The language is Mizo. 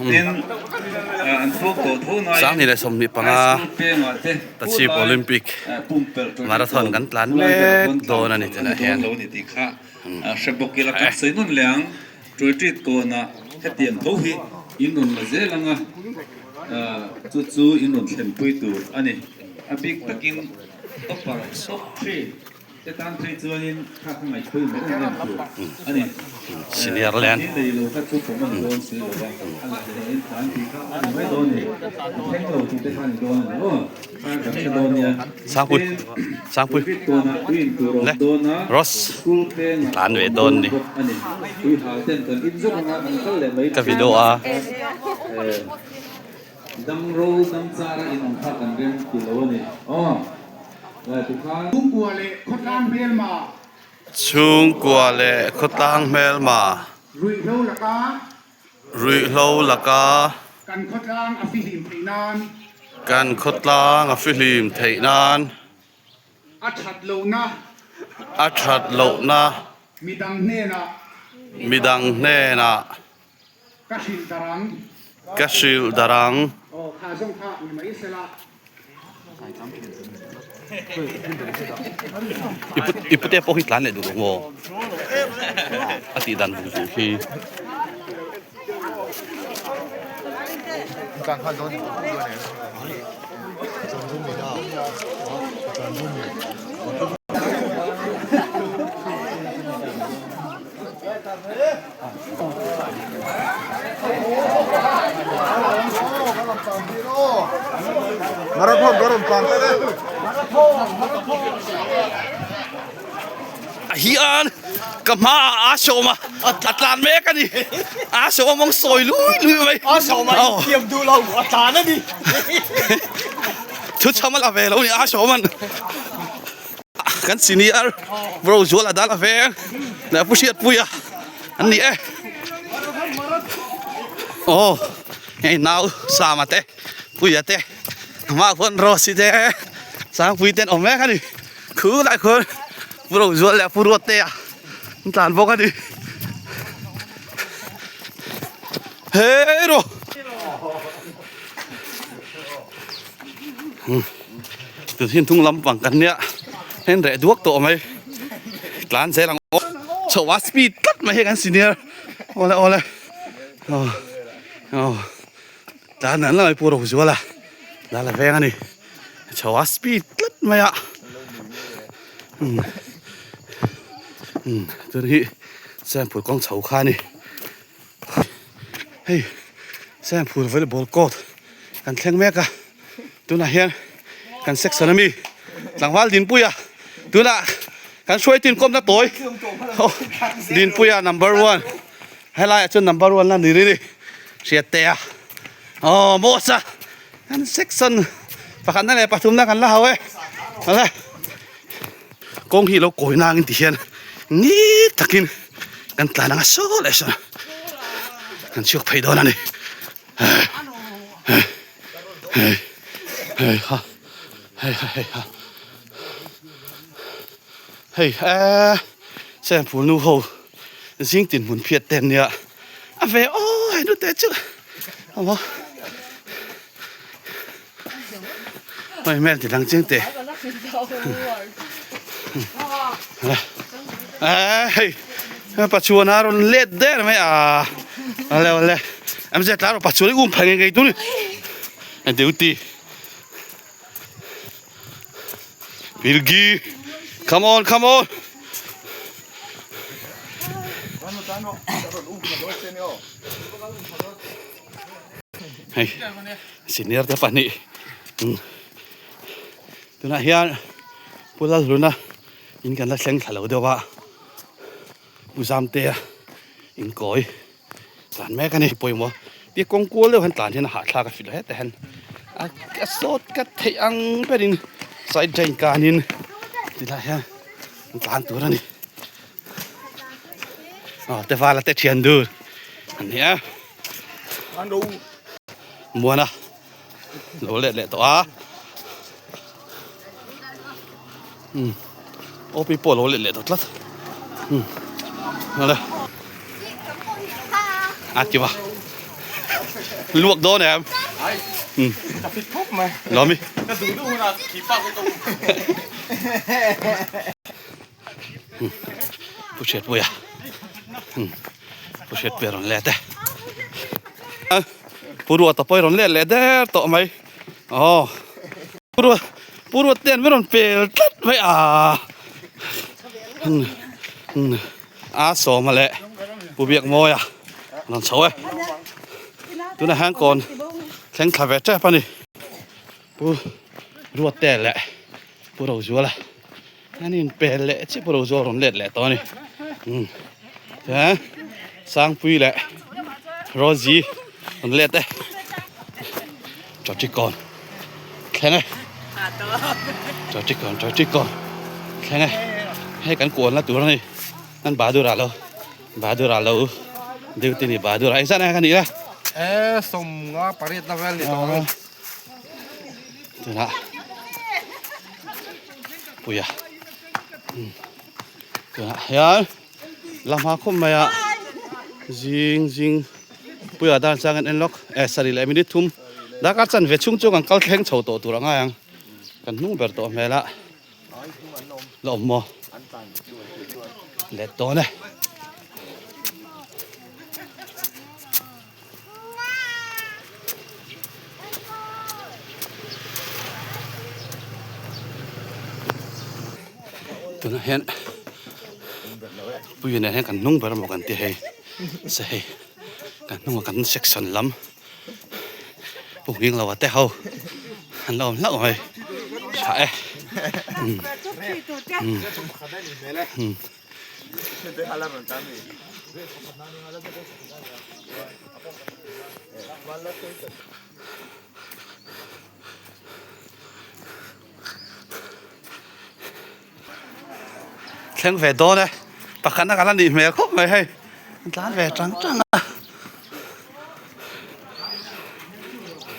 2025 Tachhip Olympic Marathon kan tlan mek dawn a ni tunah hian. Te tan phei chuanin kha kha ngaihpawimawh em em tur a ni. Senior Land. Ni nei lo kha chu common dawn si lo va, a la hleh in tlan tih kha a ni mai dawn ni. A thleng lo tih te kha a ni dawn a ni aw. Kha kan hre dawn nia. Sangpui, Tin, Sangpui. Retreat tawnah tui in tur awm Le, dawn a, Rose. school pengah Tlan ve awm dawn dawn ni. bawk a ni. Tui hal ten kan in zawk anga kan kal leh mai Ka thin video a. a. Dam ro dam chara in awm kha kan rem ti lo a ni aw. Chhungkua leh khawtlang hmelma. Chhungkua leh khawtlang hmelma. Ruihhlo laka. Ruihhlo laka. Kan khawtlang a fihlim theih nan. Kan khawtlang a fihlim theih nan. A that lohna. A that lohna. Midang hnenah. Midang hnenah. Ka hrilh darang. Ka hrilh darang. Aw kha zawng kha ni mai sela. I pute pawh hi tlan leh duh lo maw? A tih dan vung vung khi. A hian ka hma ah a sawm a a tlan mek a ni a sawm a mawng sawi lui lui mai a sawm a infiam duh lo a tlan a ni thu chham a la ve lo a ni a sawm an. Kan senior bro zual a dal a veng leh pu hriat pui a an ni e aw hei nau sama te puia te mah khuan rose te sangpui te an awm mek a ni khulai khuan bro zual leh pu ruat te a an tlan bawk a ni hei rawh. Tun hi hnung lampang kan nia heng reh duak tawh mai tlan zel ang aw chho a speed tlat mai hi kan senior awle awle aw aw tlan an la mai pawh ro zual a la la veng a ni chho a speed tlat mai a um um tun hi Sengpui kawng chho kha a ni. Hei Sengphur volleyball court kan thleng mek a tunah hian kan section ami tlangval Dinpuia tunah kan hruaitu inkawmna tawi Dinpuia number one helaiah chuan number one la ni ri ni Hriattea aw Mawsa kan section pakhatna leh pathumna kan la hau e awle kawng hi lo kawi nangin ti hian ni takin kan tlan anga saw leh saw kan chhuak phei dawn a ni hei hei ha hei ha hei ha hei eee Sengpur nu ho zing tin hmun phiat te an nia a ve aw hei nute chu aww. Hei hmel ti dang chiang teh hei pachuan a rawn let der mai a ale ale em zet tlar pachuan i um phei ngei ngei tur ni duty Bilgi come on come on hei senior te pahnih tunah hian Pu Lalhluna in kan la thleng thla lo deuh a Pu Zamtea in kawi tlan mek a ni pawimawh tia kawng kual deuh han tlan hian a hahthlak a filo hetah hian a sawt kat theih ang berin side drain kanin tilai hian an tlan tur a ni. Aw te vala te thian dur an ni a muana lo let leh tawh a um op pawh lo let leh tawh tlat um awle a ti va. Luak dawn em? Ka fit khawp mai. Lawmi. Ka duh duh hunah khi pak ka awm. Pu Hriatpuia. Pu Hriatpuia rawn let e. Pu Ruata pawh i rawn let leh der tawh mai. Aw. Pu Ruat Pu Ruat te an rawn pel tlat mai a. A sawma leh Pu Biakmawia rawn chho e. Tunah hian kawn thleng thla ve tep a ni. Pu Ruatte leh Pu Rozuala an inpel leh chiah Pu Rozuala rawn let leh tawh a ni. Chuan Sangpui leh Rosie rawn let e. Chawchikawn thleng e. Chawchikawn chawchikawn thleng e. Hei kan kualna tur a ni. An Bahadura lo Bahadura lo duty ni Bahadura engzat nge ka nih la? E 58 na vel ni tawh ang. Tunah puia tunah hian la hma khawp mai a zing zing puia dan chang an en lawk e sarih leh minute thum darkar chanve chhung chu kan kal thleng chho tawh tur a ngai ang kan hnung ber tawh hmel a la awm maw let dawn e. Tunah hian Puia nen hian kan hnung ber emaw kan ti hei se hei kan hnungah kan section lam Pu Nghingloa te ho an la awm hlauh mai tha e. Thleng ve dawn e, pakhatna kan la nih hmel khawp mai hei, an tlan ve tang tang a.